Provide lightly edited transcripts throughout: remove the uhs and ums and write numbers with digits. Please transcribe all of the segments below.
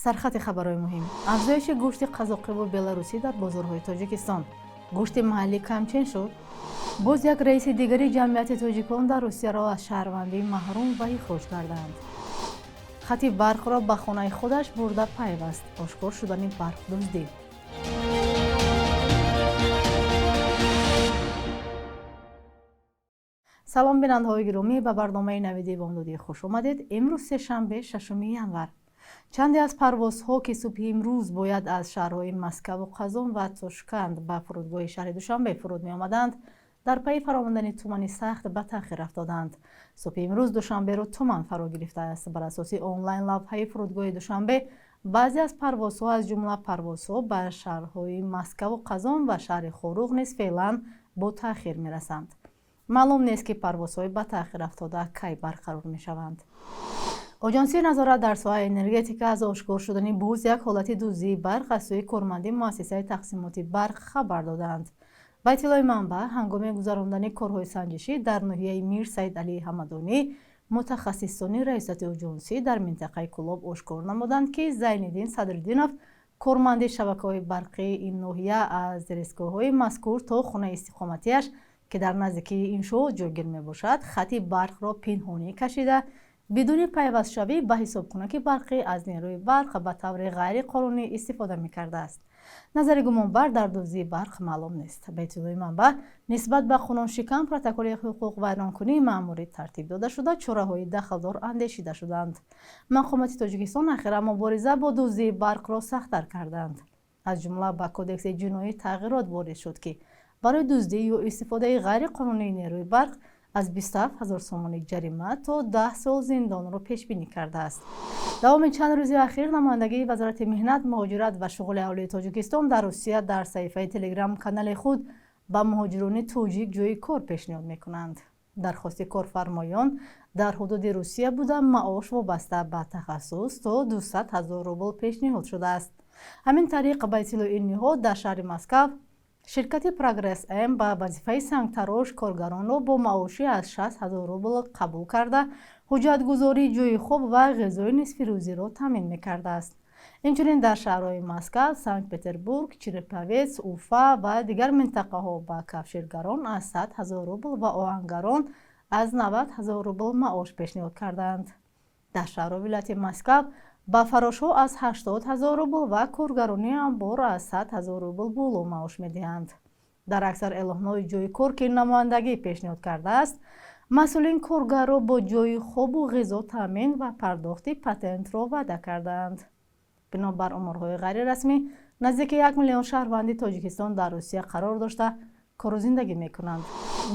Сархати хабарҳои муҳим: афзоиши гӯшти қазоқиву беларусӣ дар бозорҳои Тоҷикистон, гӯшти маҳаллӣ камчин шуд, боз як раиси дигари ҷамъияти тоҷикон дар Русияро аз шаҳрвандӣ маҳрум ва ихроҷ карданд, хати барқро ба хонаи худаш бурда пайваст, ошкор шудани барқдуздӣ. Салом, бинандаҳои гиромӣ, ба барномаи Навиди бомдодӣ хуш омадед. Имрӯз сешанбе, 6 январ. Чанде аз парвозҳо, ки субҳи имрӯз бояд аз шаҳрҳои Москаву Қазон ва Тошканд ба фурудгоҳи шаҳри Душанбе фуруд меомаданд, дар пайи фаромадани тумани сахт ба таъхир афтоданд. Субҳи имрӯз Душанберо туман фаро гирифтааст. Бар асоси онлайн лавҳаи фурудгоҳи Душанбе, баъзе аз парвозҳо, аз ҷумла парвозҳо ба шаҳрҳои Москаву Қазон ва шаҳри Хоруғ низ феълан бо таъхир мерасанд. Маълум нест, ки парвозҳои ба таъхир афтода кай барқарор мешаванд. Оҷонсии назорат дар соҳаи энергетика аз ошкор шудани боз як ҳолати дуздии барқ аз сӯи корманди муассисаи тақсимоти барқ хабар додаанд. Ба иттилои манбаъ, ҳангоми гузарондани корҳои санҷишӣ дар ноҳияи Мир Саид Алии Ҳамадонӣ, мутахассисони раёсати оҷонсӣ дар минтақаи Кӯлоб ошкор намуданд, ки Зайниддин Садриддинов, корманди шабакаҳои барқии ин ноҳия, аз зеристгоҳҳои мазкур то хонаи истиқоматиаш, ки дар наздикии иншоот ҷойгир мебошад, хати барқро пинҳонӣ кашида, бидуни пайвастшавӣ ба ҳисобкунаки барқӣ аз нерӯи барқ ба таври ғайриқонунӣ истифода мекардааст. Назари гумонбар дар дуздии барқ маълум нест. Ба иттилои манбаъ, нисбат ба қонуншикан протоколи ҳуқуқвайронкунии маъмурӣ тартиб дода шуда, чораҳои дахлдор андешида шуданд. Мақомоти Тоҷикистон ахиран мубориза бо дуздии барқро сахттар карданд. Аз ҷумла ба Кодекси ҷиноӣ тағйирот ворид шуд, ки барои дуздӣ ё истифодаи ғайриқонунии нерӯи барқ аз 27 ҳазор сомонӣ ҷарима то 10 сол зиндонро пешбинӣ кардааст. Давоми чанд рӯзи ахир намояндагии Вазорати меҳнат, муҳоҷират ва шуғли аҳолии Тоҷикистон дар Русия дар саҳифаи телеграм-канали худ ба муҳоҷирони тоҷик ҷойи кор пешниҳод мекунанд. Дархости корфармоён дар ҳудуди Русия буда, маош вобаста ба тахассус то 200 ҳазор рубл пешниҳод шудааст. Ҳамин тариқ, ба иттилои ин ниҳод, дар шаҳри Москав ширкати Прогресс М ба вазифаи сангтарош коргаронро бо маоши аз 60 ҳазор рубл қабул карда, ҳуҷҷатгузории ҷойи хоб ва ғизои нисфирӯзиро таъмин мекардааст. Инчунин дар шаҳрҳои Москав, Санкт Петербург, Череповец, Уфа ва дигар минтақаҳо ба кафширгарон аз 100 ҳазор рубл ва оҳангарон аз 90 ҳазор рубл маош пешниҳод кардаанд. Дар шаҳру вилояти Москав ба фарошҳо аз 80 ҳазор рубл ва коргарони амбор аз 100 ҳазор рубл боло маош медиҳанд. Дар аксар эълонҳои ҷойи кор, ки намояндагӣ пешниҳод кардааст, масъулин коргарро бо ҷойи хобу ғизо таъмин ва пардохти патентро ваъда кардаанд. Бинобар оморҳои ғайрирасмӣ, наздики 1 миллион шаҳрванди Тоҷикистон дар Русия қарор дошта, кору зиндагӣ мекунанд.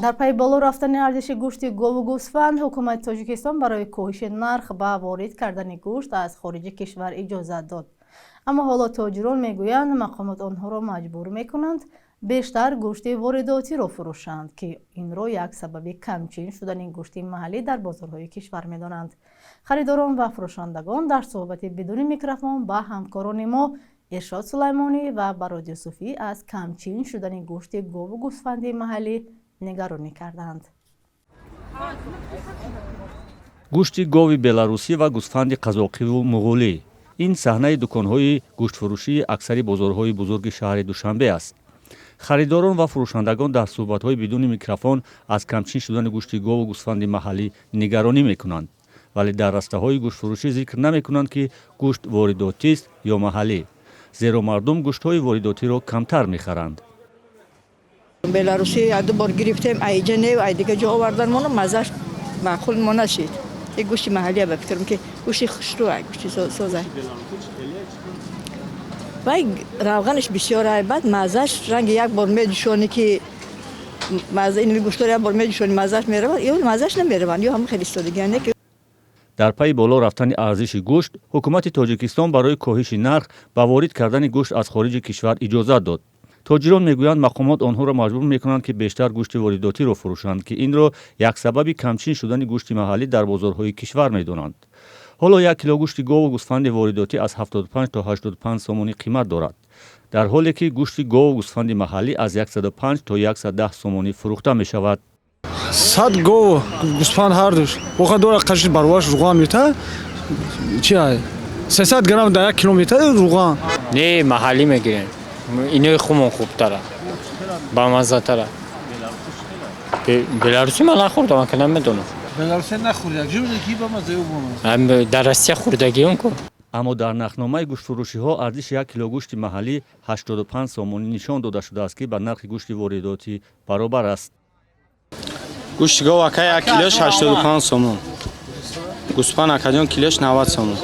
Дар пайи боло рафтани арзиши гӯшти гову гӯсфанд, ҳукумати Тоҷикистон барои коҳиши нарх ба ворид кардани гӯшт аз хориҷи кишвар иҷозат дод. Аммо ҳоло тоҷирон мегӯянд, мақомот онҳоро маҷбур мекунанд бештар гӯшти воридотиро фурӯшанд, ки инро як сабаби камчин шудани гӯшти маҳаллӣ дар бозорҳои кишвар медонанд. Харидорон ва фурӯшандагон дар суҳбати бидуни микрофон ба ҳамкорони мо Иршод Сулаймонӣ ва Барод Юсуфӣ аз камчин шудани гӯшти гову гӯсфанди маҳаллӣ нигаронӣ карданд. Гӯшти гови беларусӣ ва гӯсфанди қазоқиву муғулӣ: ин саҳнаи дуконҳои гӯштфурӯшии аксари бозорҳои бузурги шаҳри Душанбе аст. Харидорон ва фурӯшандагон дар суҳбатҳои бидуни микрофон аз камчин шудани гӯшти гову гӯсфанди маҳаллӣ нигаронӣ мекунанд, вале дар растаҳои гӯштфурӯшӣ зикр намекунанд, ки гӯшт воридотист ё маҳаллӣ, зеро мардум гӯштҳои воридотиро камтар мехаранд. Беларусӣ як ду бор гирифтем, айҷа не, ай дига ҷо овардан, моно маззаш маъқул мо нашид. И гӯшти маҳаллия, ба фикрам, ки гӯшти хушрӯ, гӯшти соза, вай равғанаш бисёр ай, баъд маззаш ранги як бор медушонӣ, ки мазза ин гӯштор як бор медушонӣ, маззаш меравад ё маззаш намераванд, ё ҳама хеле истодагиан не. Дар пайи боло рафтани арзиши гӯшт, ҳукумати Тоҷикистон барои коҳиши нарх ба ворид кардани гӯшт аз хориҷи кишвар иҷозат дод. Тоҷирон мегӯянд, мақомот онҳоро маҷбур мекунанд, ки бештар гӯшти воридотиро фурӯшанд, ки инро як сабаби камчин шудани гӯшти маҳаллӣ дар бозорҳои кишвар медонанд. Ҳоло 1 кило гӯшти гову гӯсфанди воридотӣ аз 75 то 85 сомонӣ қимат дорад, дар ҳоле ки гӯшти гову гӯсфанди маҳаллӣ аз 105 то 110 сомонӣ фурӯхта мешавад. 100 гов, гӯсфанд ҳардуш боха дора, қаши барваш руған мета чи ай. 300 грамм дар 1 кило метад равған. Не, маҳаллӣ мегирем. Инои хумон хубтара, бамаззатара. Беларусӣ ман нахӯрдам, ака, намедонам. Беларусӣ нахӯрд, як ҷо ки бамазза ё бомазза. Дар Россия хӯрдагиён ку. Аммо дар нархномаи гӯштфурӯшиҳо арзиши 1 кило гӯшти маҳаллӣ 85 сомонӣ нишон дода шудааст, ки ба нархи гӯшти воридотӣ баробар аст. Гӯшти гов, ака, 1 килош 85 сомон. Гӯспанд, акаҷон, килош 90 сомон.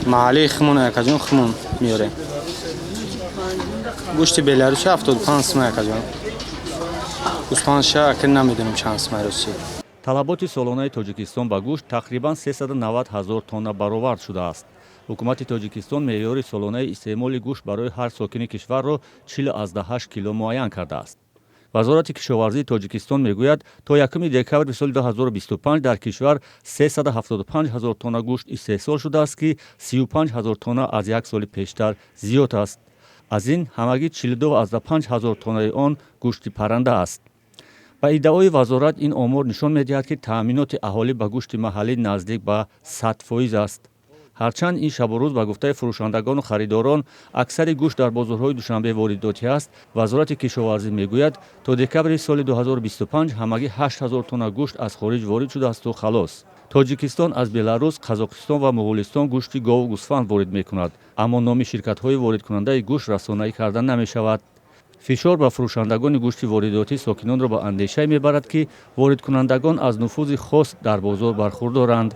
Маҳаллии хумон, акаҷон, хумон меорем. Гӯшти беларусӣ 75 сом, акаҷон. Гӯспандша, ака, намедонам чанд сом русӣ. Талаботи солонаи Тоҷикистон ба гӯшт тақрибан 390 ҳазор тонна баровард шудааст. Ҳукумати Тоҷикистон меъёри солонаи истеъмоли гӯшт барои ҳар сокини кишварро 40,8 кило муайян кардааст. Вазорати кишоварзии Тоҷикистон мегӯяд, то 1 декабри соли 2025 дар кишвар 375 ҳазор тонна гӯшт истеҳсол шудааст, ки 35 ҳазор тонна аз як соли пештар зиёд аст. Аз ин ҳамагӣ 42,5 ҳазор тоннаи он гӯшти парранда аст. Ба иддаои вазорат, ин омор нишон медиҳад, ки таъминоти аҳолӣ ба гӯшти маҳаллӣ наздик ба 100% аст. Ҳарчанд ин шабу рӯз, ба гуфтаи фурӯшандагону харидорон, аксари гӯшт дар бозорҳои Душанбе воридотӣ аст, Вазорати кишоварзӣ мегӯяд, то декабри соли 2025 ҳамагӣ 8 ҳазор тонна гӯшт аз хориҷ ворид шудаасту халос. Тоҷикистон аз Беларус, Қазоқистон ва Муғулистон гӯшти гову гӯсфанд ворид мекунад, аммо номи ширкатҳои воридкунандаи гӯшт расонаӣ карда намешавад. Фишор ба фурӯшандагони гӯшти воридотӣ сокинонро ба андешае мебарад, ки воридкунандагон аз нуфузи хос дар бозор бархурдоранд.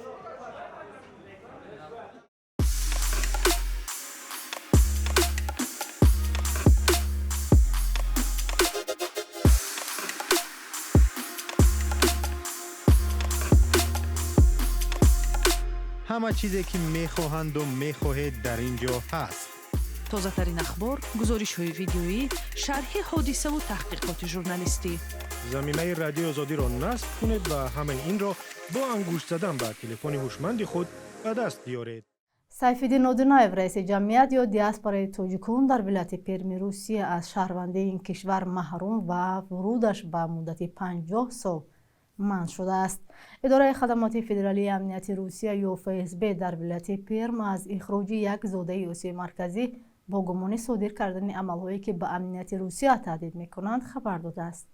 Ҳама чизе ки мехоҳанду мехоҳед, дар ин ҷо ҳаст. Тозатарин ахбор, гузоришҳои видеоӣ, шарҳи ҳодисаву таҳқиқоти журналистӣ. Замимаи Радиои Озодиро насб кунед ва ҳамаи инро бо ангушт задан ба телефони ҳушманди худ ба даст биёред. Сайфиддин Одинаев, раиси ҷамъият ё диаспораи тоҷикон дар вилояти Перми Русия, аз шаҳрвандии ин кишвар маҳрум ва вурудаш ба муддати 50 сол манъ шудааст. Идораи хадамоти федералии амнияти Русия ё ФСБ дар вилояти Перм аз ихроҷи як зодаи Осиёи Марказӣ бо гумони содир кардани амалҳое, ки ба амнияти Русия таҳдид мекунанд, хабар додааст.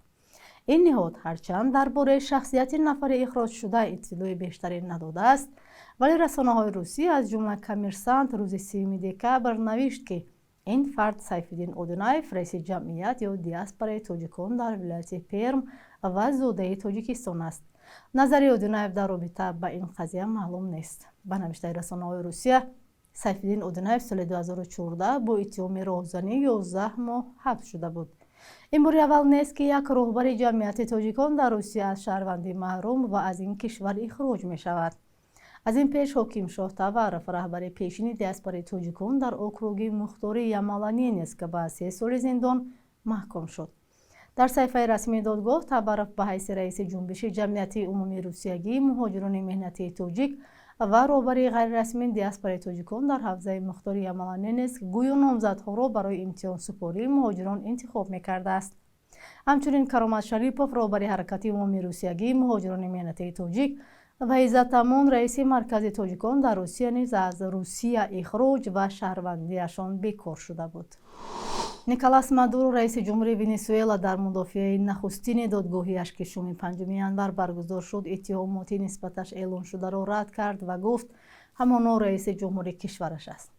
Ин ниҳод ҳарчанд дар бораи шахсияти нафари ихроҷшуда иттилои бештаре надодааст, вале расонаҳои русӣ, аз ҷумла Коммерсант, рӯзи 3 декабр навишт, ки ин фард Сайфиддин Одинаев, раиси ҷамъият ё диаспораи тоҷикон дар вилояти Перм ва зодаи Тоҷикистон аст. Назари Одинаев дар робита ба ин қазия маълум нест. Ба навиштаи расонаҳои Русия, Сайфиддин Одинаев соли 2014 бо иттиҳоми роҳзанӣ 11 моҳ ҳабс шуда буд. Ин бори аввал нест, ки як роҳбари ҷамъияти тоҷикон дар Русия аз шаҳрвандӣ маҳрум ва аз ин кишвар ихроҷ мешавад. Аз ин пеш Ҳокимшоҳ Таваров, раҳбари пешини диаспораи тоҷикон дар округи мухтори Ямало-Ненецк, ба 3 соли зиндон маҳкум шуд. Дар саҳифаи расмии додгоҳ Табаров ба ҳайси раиси ҷунбиши ҷамъиятии умумии русиягии муҳоҷирони меҳнатии тоҷик ва роҳбари ғайрирасмии диаспораи тоҷикон дар ҳавзаи мухтори Ямало-Ненецк гӯё номзадҳоро барои имтиҳонсупории муҳоҷирон интихоб мекардааст. Ҳамчунин Каромат Шарипов, роҳбари ҳаракати умумии русиягии муҳоҷирони меҳнатии тоҷик, ва Иззат Амон, раиси маркази тоҷикон дар Русия, низ аз Русия ихроҷ ва шаҳрвандиашон бекор шуда буд. Николас Мадуро, раиси ҷумҳурии Венесуэла, дар мудофиаи нахустини додгоҳиаш, ки шоми 5 январ баргузор шуд, иттиҳомоти нисбаташ эълоншударо рад кард ва гуфт, ҳамоно раиси ҷумҳури кишвараш аст.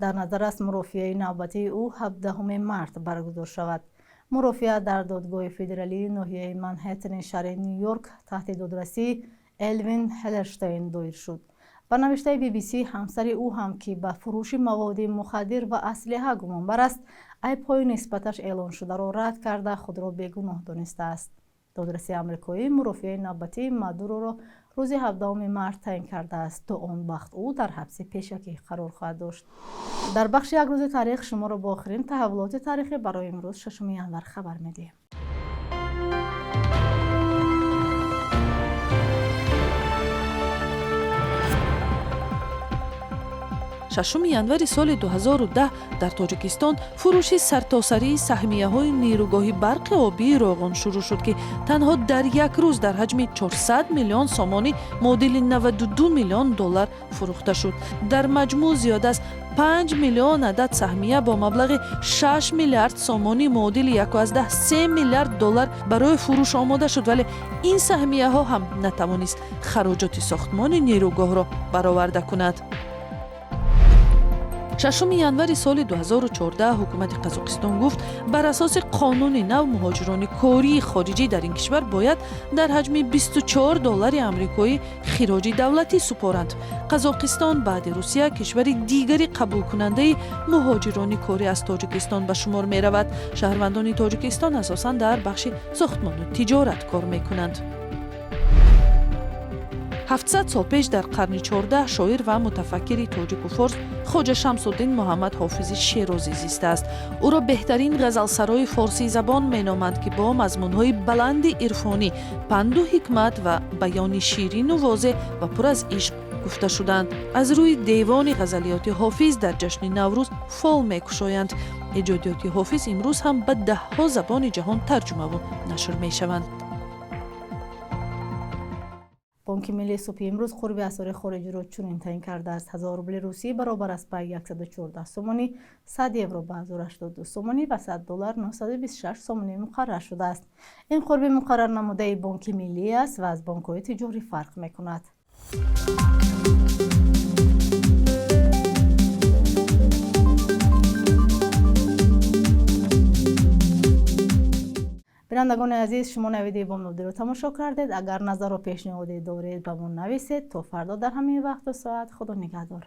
Дар назар аст, мурофиаи навбатии ӯ 17 март баргузор шавад. Мурофиа дар додгоҳи федералии ноҳияи Манҳеттени шаҳри Ню-Йорк таҳти додрасии Элвин Хеллерштейн доир шуд. Ба навиштаи BBC, ҳамсари ӯ ҳам, ки ба фурӯши маводи мухаддир ва аслиҳа гумонбар аст, айбҳои нисбаташ эълоншударо рад карда, худро бегуноҳ донистааст. Додраси амрикоӣ мурофиаи навбатии Мадуроро рӯзи 17 март таъин кардааст. То он вақт ӯ дар ҳабси пешакӣ қарор хоҳад дошт. Дар бахши як рӯзи таърих шуморо бо охирин таҳаввулоти таърихӣ барои имрӯз, 6 январ, хабар медиҳем. 6 январи соли 2010 дар Тоҷикистон фурӯши сартосарии саҳмияҳои нерӯгоҳи барқи обии Роғун шурӯъ шуд, ки танҳо дар як рӯз дар ҳаҷми 400 миллион сомонӣ, муодили 92 миллион доллар, фурӯхта шуд. Дар маҷмӯъ зиёд аз 5 миллион адад саҳмия бо маблағи 6 миллиард сомонӣ, муодили 1,3 миллиард доллар, барои фурӯш омода шуд, вале ин саҳмияҳо ҳам натавонист хароҷоти сохтмони нерӯгоҳро бароварда кунад. 6 январи соли 2014 ҳукумати Қазоқистон гуфт, бар асоси қонуни нав муҳоҷирони кории хориҷӣ дар ин кишвар бояд дар ҳаҷми 24 доллари амрикоӣ хироҷи давлатӣ супоранд. Қазоқистон баъди Русия кишвари дигари қабулкунандаи муҳоҷирони корӣ аз Тоҷикистон ба шумор меравад. Шаҳрвандони Тоҷикистон асосан дар бахши сохтмону тиҷорат кор мекунанд. 700 сол пеш, дар қарни 14, шоир ва мутафаккири тоҷику форс Хоҷа Шамсуддин Муҳаммад Ҳофизи Шерозӣ зистааст. Ӯро беҳтарин ғазалсарои форсизабон меноманд, ки бо мазмунҳои баланди ирфонӣ, панду ҳикмат ва баёни ширину возеҳ ва пур аз ишқ гуфта шуданд. Аз рӯи девони ғазалиёти Ҳофиз дар ҷашни Наврӯз фол мекушоянд. Эҷодиёти Ҳофиз имрӯз ҳам ба даҳҳо забони ҷаҳон тарҷумаву нашр мешаванд. Бонки миллии субҳи имрӯз қурби асъори хориҷиро чунин таъин кардааст: 1000 рубли русӣ баробар аст ба 114 сомонӣ, 100 евро ба 1082 сомонӣ ва 100 доллар 926 сомонӣ муқаррар шудааст. Ин қурби муқаррар намудаи Бонки миллӣ аст ва аз бонкҳои тиҷорӣ фарқ мекунад. Бинандагони азиз, шумо навиди бомдодиро тамошо кардед. Агар назару пешниҳоде доред, ба мо нависед. То фардо дар ҳамин вақту соат, Худо нигаҳдор.